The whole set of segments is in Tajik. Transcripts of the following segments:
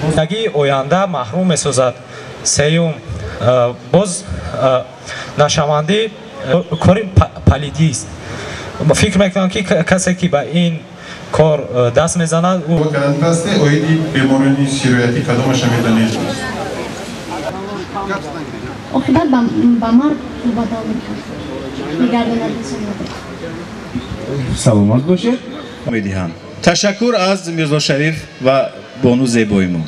Зиндагии оянда маҳрум месозад. Сеюм, боз нашавандӣ кори палидист. Фикр мекунам, ки касе ки ба ин кор даст мезанад, оиди беморони сироятӣ кадомаша медонед? Оқибат ба марг мубаддал мегардонад инсонро. Саломат бошед. Медиҳам. Ташаккур аз Мирзо Шариф ва бону зебои мо.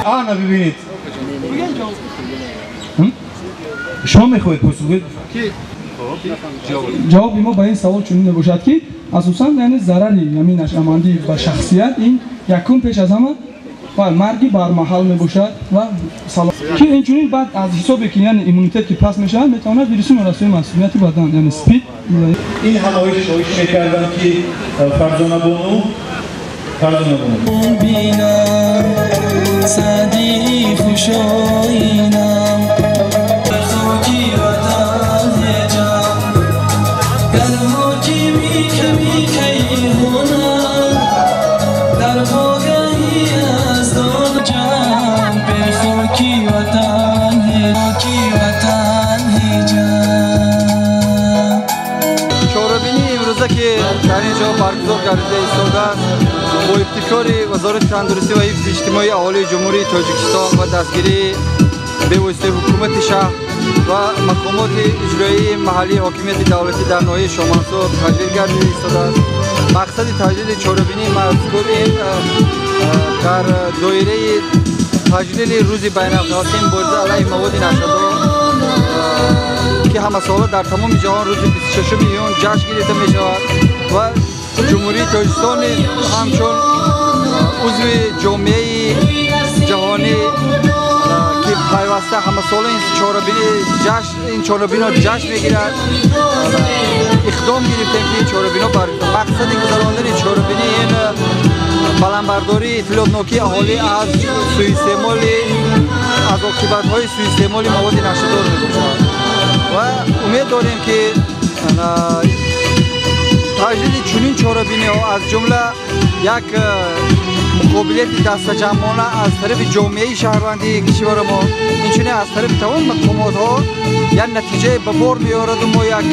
Ана бибинед. Шумо мехоҳед посух? Ҷавоби мо ба ин савол чунин мебошад, ки асосан яъне зарари ҳамин нашъамандӣ ба шахсият ин якум пеш аз ҳама ва марги бармаҳал мебошад ва ки инчунин баъд аз ҳисобе ки яъне иммунитет ки паст мешавад, метавонад вируси норасоии масунияти бадан, яъне СПИД. Ин ҳамоиш хоҳиш мекардам, ки Фарзона бону, Фарзона бону бинам, сади хушоинам, хоки ватан ҳеҷам, дар ҳокими кайҳонам, дар богаҳи аз донҷам, бе хоки ватан, хоки ватан ҳеҷам. Чорабинии имрӯза, ки дар ин ҷо баргузор гардида истодааст, бо ибтикори Вазорати тандурустӣ ва ҳифзи иҷтимоии аҳолии Ҷумҳурии Тоҷикистон ва дастгирии бевоситаи ҳукумати шаҳр ва мақомоти иҷроии маҳаллии ҳокимияти давлатӣ дар ноҳияи Шомансур таҷлил гардида истодааст. Мақсади таҷлили чорабинии мазкур ин дар доираи таҷлили рӯзи байналхалқии мубориза алайҳи маводи нашъадор, ки ҳамасола дар тамоми ҷаҳон рӯзи 26 июн ҷашн гирифта мешавад ва Ҷумҳурии Тоҷикистон низ ҳамчун узви ҷомеаи ҷаҳонӣ, ки пайваста ҳамасола ин чорабино ҷашн мегирад, иқдом гирифтем, ки ин чорабино баргузор. Мақсади гузарондани чорабинӣ ин баландбардории иттилоотнокии аҳолӣ аз суистеъмоли, аз оқибатҳои суистеъмоли маводи нашъадор мебошад ва умед дорем, ки таҷлили чунин чорабиниҳо, аз ҷумла як муқобилияти дастаҷамъона аз тарафи ҷомеаи шаҳрвандии кишвари мо, инчунин аз тарафи тамоми мақомотҳо, як натиҷае ба бор меораду мо як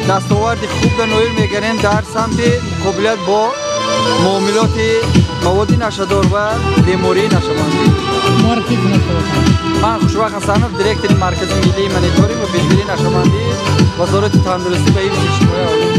дастоварди хуб ноил мегардем дар самти муқобилият бо муомилоти маводи нашъадор ва бемории нашъамандӣ. Ман Хушбахт Ҳасанов, директори Маркази миллии мониторинг ва пешгирии нашъамандӣ, Вазорати тандурустӣ ва ҳифзи иҷтимоии аҳолӣ.